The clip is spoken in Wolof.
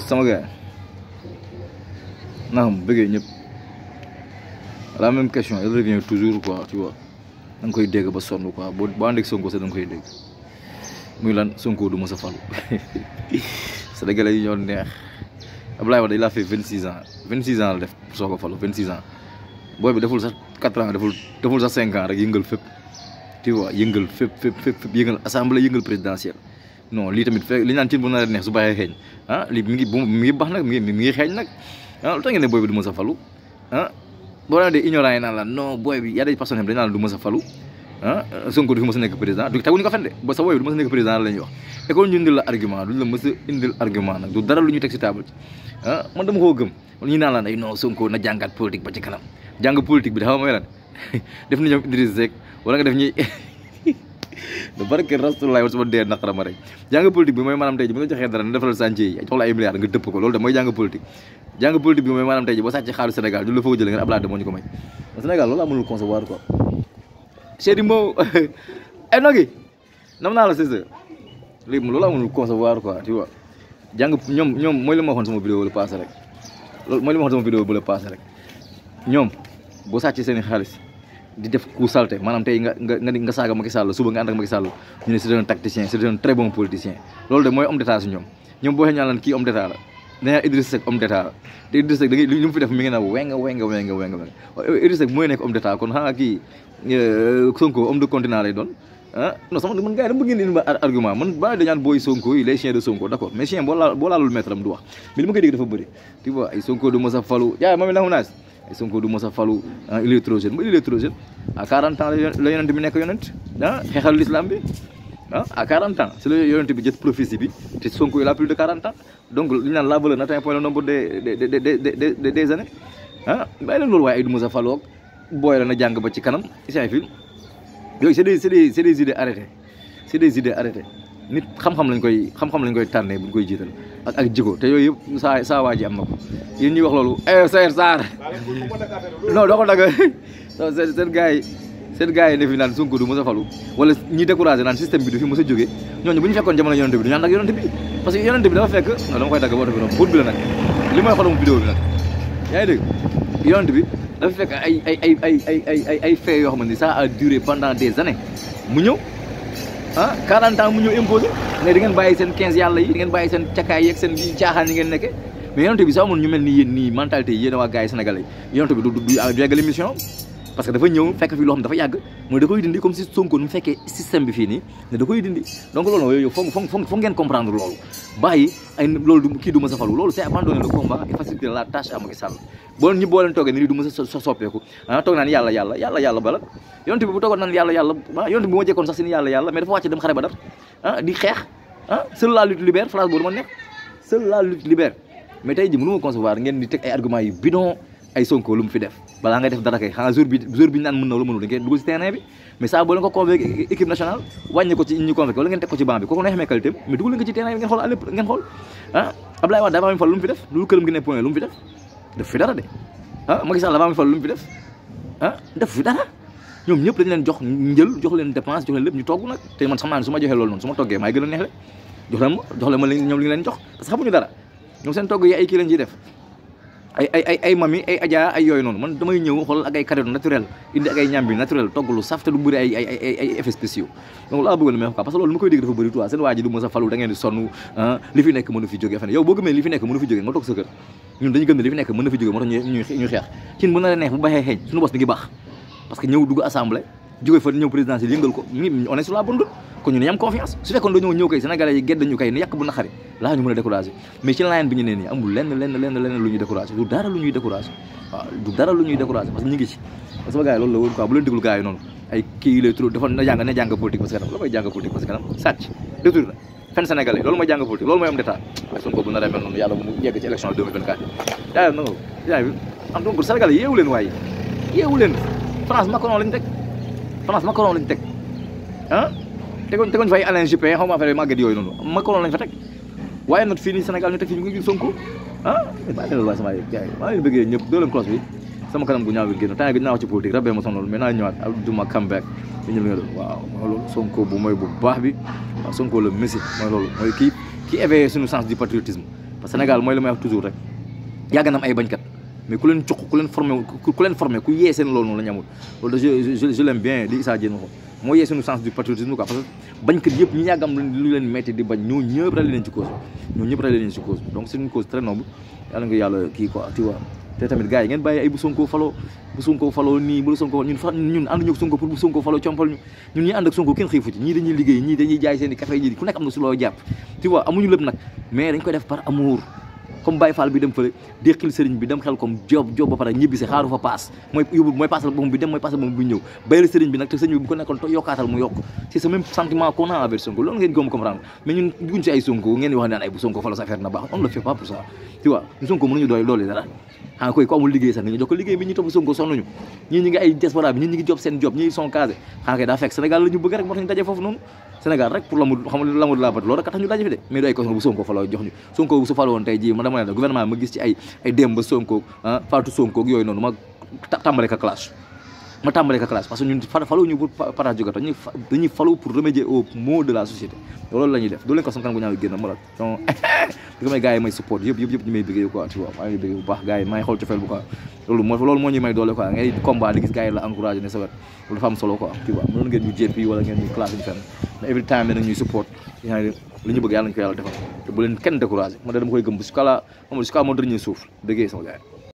sama gars naam bëggee ñëpp la même question elle revient toujours quoi tu vois da nga koy dégg ba sonn quoi boo ànd ak Sonko sax da nga koy dégg muy lan Sonko du mës a falu Sénégalais yi ñoo neex Abdoulaye Wade il a fait 26 ans la def soo ko falu 26 ans booy bi deful sax 4 ans deful sax 5 ans rek yëngal fépp tu vois yëngal fépp yëngal assemblée yëngal présidentielle non lii tamit fekk li ñu naan cin bu na neex su baaxee xeeñ ah lii mi ngi baax nag mi ngi xeeñ nag ah lu tax ngeen ne booy bi du mës a falu ah boo dee ignorant yi naan la non booy bi y a des personnes dañ naan du mës a falu ah Sonko du fi mës a nekk président du teguñu ko fen de ba sa booy bi du mës a nekk président la ñuy wax te kon ñu indil la argument duñ la mës a indil argument nag du dara lu ñu teg si table ci ah man dama koo gëm ñu naan la ay non Sonko na jàngat politique ba ci kanam jàng politique bi dafa may lan def ni ñoom Idriss Seck wala nga def ñi da barke Rasulullah wala sama dee naqara ma rek jàng politique bi mooy maanaam tey ji bi nga joxee dara na defal chantier yi jox la ay milliards nga dëpp ko loolu da mooy jàng politique bi mooy maanaam tey ji boo sàcc xaalis Sénégal ñu la fa jëlee nga Abdoulaye moo ñu ko may Sénégal loolu amul concevoir quoi Chéri Mbow ay nogi nam naa la c'est léegi loolu amul concevoir quoi tu vois jàng ñoom mooy li ma waxoon sama vidéo la passé rek loolu mooy li ma waxoon sama vidéo bu la passé rek ñoom boo sàccee seen i xaalis di def coup salté maanaam tey nga saaga Macky Sall suba nga ànd ak Macky Sall ñu ne c'est un tacticien c'est un très bon politicien loolu de mooy homme d'état si ñoom boo xee ñaan lan kii homme d'état la dañaa Idriss Seck homme d'état la te Idriss Seck li mu fi def mi ngi na wenga Idriss Seck mooy nekk homme d'état kon xanaa kii Sonko homme de continent lay doon ah non sama man gars yi dama bëgg ngeen indi ma argument man ba dañaan booy Sonko yi les chiens de Sonko d'accord mais chien boo laalul maître am du wax mais li ma koy dégg dafa bëri tu vois ay Sonko du mos a falu yaa ma la naas ay Sonko du mos a falu il est trop jeune il est trop jeune à 40 ans la yonent bi nekk yonent ah xeexal l'islam bi ah à 40 ans c'est la yonent bi jët prophétie bi te Sonko il a plus de 40 ans donc li ñu naan la valeur n'atteint point le nombre des années ah bàyyi leen loolu waaye ay du mos a falu booy la na jàng ba ci kanam isaan fi yooyu c'est des idées arrêtées nit xam-xam lañ koy tànnee buñ koy jiital ak jiko te yooyu yëpp saa waa ji am na ko yéen ñuy wax loolu Saër Sarr non doo ko dagg seen gars yi ne fi naan Sonko du mës a falu wala ñi découragé naan système bi du fi mës a jógee ñooñu bu ñu fekkoon jamono yonent bi du ñu ànd ak yonent bi parce que yonent bi dafa fekk non dama koy dagg boo bi noonu buut bi la nag li mooy xoolal vidéo bi nag yaa ngi dégg yonent bi dafa fekk ay faits yoo xamante ni ça a duré pendant des années mu ñëw ah 40 ans mu ñëw imposé ne di ngeen bàyyi seen 15 yàlla yi di ngeen bàyyi seen cakaay yeeg seen caaxaan yi ngeen nekke mais yonent bi soo amoon ñu mel ni yéen nii mentalité yi yéen waa gars yi sénégalais yi yonent bi du yàggale mission parce que dafa ñëw fekk fi loo xam dafa yàgg mooy da koy dindi comme si Sonko nu mu fekkee système bi fii nii ne da koy dindi donc loolu yooyu foog ngeen comprendre loolu bàyyi ay loolu kii du ma sa falu loolu c'est abandonner le combat et faciliter la tâche à Macky Sall boo leen toogee ni du ma sa soppeeku toog naan yàlla bala yonent bi bu toogoon naan yàlla yonent bi bu ma jekkoon sax si ni yàlla mais dafa wàcce dem xare Badar di xeex seule la lutte libère phrase boobu dama neex seule la lutte libère mais tey ji mënu ma concevoir ngeen di teg ay arguments yu bidon ay Sonko lu mu fi def balaa ngay def dara kay xanaa jour bi ñu naan mën na wala mënul da ngeen dugal si terrain bi mais saa boo leen ko convoqué équipe nationale wàññi ko ci ñu convoqué wala ngeen teg ko ci banc bi kooku ne xamee qualité mais dugal leen ko ci terrain bi ngeen xool lépp ngeen xool Abdoulaye Wade dafa am fal lu mu fi def lu këram gi ne point lu mu fi def fi dara de Macky Sall dafa am fal lu mu fi def def fi dara ñoom ñëpp dañ leen jox njël jox leen dépense jox leen lépp ñu togg nag te man xam naa ne su ma joxee loolu noonu su ma toggee maay gën a neexle jox leen ma ñoom li ngi leen jox parce que xamuñu dara ñoom seen togg yi ay kii lañ ciy def ay mami ay adja ay yooyu noonu man damay ñëw xool ak ay cadeau naturel indi ak ay ñambi naturel togg lu saf te du bëri ay effets spéciaux donc laa bëggoon mais parce que loolu mu koy dégg dafa bëri toi seen waa ji du mës a falu da ngeen di sonn li fi nekk mënu fi jógee fene yow boo gëmee li fi nekk mënu fi jógee nga toog sa kër ñun dañu gëm ne li fi nekk mën na fi jógee moo tax ñuy xeex cin bu na la neex bu baxee xeeñ suñu bos bi ngi baax parce que ñëw dugg assemblée jógee fa ñëw présidentiel yëngal ko on est sur la bonne route kon ñu ne am confiance su fekkoon dañoo ñëw kay sénégalais yi gedd ñu kay ne yàq bu naqari laa ñu mën a décourager mais ci line bi ñu ne nii amul lenn lu ñuy décourager du dara lu ñuy décourager waaw du dara lu ñuy décourager parce que ñu ngi ci parce que gars yi loolu la woon quoi bu leen déglu gars yi noonu ay kii lay trop dafa na jàng politique parce que kanam la mooy jàng politique parce que kanam sàcc détour la fen sénégalais loolu mooy jàng politique loolu mooy am d'état waaye Sonko bu naree mel noonu yàlla mu yegg ci élection 2024 yaay na yaay bi am donc sénégalais yeewu leen waaye yeewu leen France Macron lañ teg tegoñ fay Alain Juppé xaw ma affaire màgget yooyu noonu Macron lañ fa teg waaye nag fii nii Sénégal ñu teg fii ñu ngi gis Sonko bàyyi leen waaye sama gars yi maa ngi bëggee ñëpp doo leen cloche bi sama kanam gu ñaaw bi génn temps gi dinaa wax ci politique rabee ma sonal mais naa ñëwaat duma comeback bi ñu loolu waaw mooy loolu Sonko bu mooy bu baax bi waaw Sonko le messie mooy loolu mooy kii éveillé suñu sens du patriotisme parce que Sénégal mooy li may wax toujours rek yàgg na am ay bañkat mais ku leen jox ku leen formé ku yee seen loolu noonu la ñu amul loolu je l'aime bien li Issa Diène waxoon moo yee suñu sens du patriotisme quoi parce que bañkat yëpp ñi yàgg am lu leen metti di bañ ñoo ñëpp rek leen ci cause donc c'est une cause très noble yàlla nga yàlla kii quoi tu vois te tamit gars yi ngeen bàyyi ay bu Sonko faloo nii bu Sonko ñun ànduñu ak Sonko pour bu Sonko faloo compal ñun ñi ànd ak Sonko kenn xiifu ci ñii dañuy liggéey ñii dañuy jaay seen i café ñii ku nekk am na su loo jàpp tu vois amuñu lépp nag mais dañ koy def par amour comme Baye Fall bi dem fële déqil sëriñ bi dem xel comme job ba pare ñibbi si xaaru fa paas mooy paasal boppam bi dem mooy paasal boppam bi ñëw bayal sëriñ bi nag te sëriñ bi bu ko nekkoon yokkaatal mu yokk c'est ce même sentiment qu'on a envers Sonko loolu ngeen ko comprendre mais ñun duñ si ay Sonko ngeen di wax naan ay bu Sonko fa la sa affaire na baax on le fait pas pour ça tu vois ñu Sonko mënuñu doole dara xanaa koy ko amul liggéey sax nañu jox ko liggéey bi ñu topp Sonko sonnuñu ñii ñi ngi ay diaspora bi ñii ñi ngi job seen job ñii sont casés xanaa koy daa fekk Sénégal la ñu bëgg rek moo tax ñu daje foofu noonu Sénégal rek pour l'amour de la patrie loolu rek tax ñu daje fi de mais du ay question bu Sonko faloo jox ñu Sonko su faloo woon tey jii ma dama ne gouvernement ma gis ci ay Demba Sonko Fatou Sonko yooyu noonu ma tàmbale ka clash parce que ñun falu ñu pour partage jógata dañuy falu pour remédier aux maux de la société loolu la ñuy def doo leen ko son kan bu ñaaw génn ma la donc di may gars yi may support yëpp ñu may bëggee quoi tu vois maa ngi bëggee bu baax gars yi maa ngi xool cofeel bu quoi loolu moo ñuy may doole quoi ngay combat di gis gars yi la encouragé ne sa wet loolu dafa am solo quoi tu vois mënoon ngeen ñu jéppi wala ngeen ñu classe ñu fenn mais every time nag ñuy support li ñu bëgg yàlla nañu ko yàlla defal te bu leen kenn découragé man dama koy gëm jusqu'à mon dernier souffle dëggee sama gars yi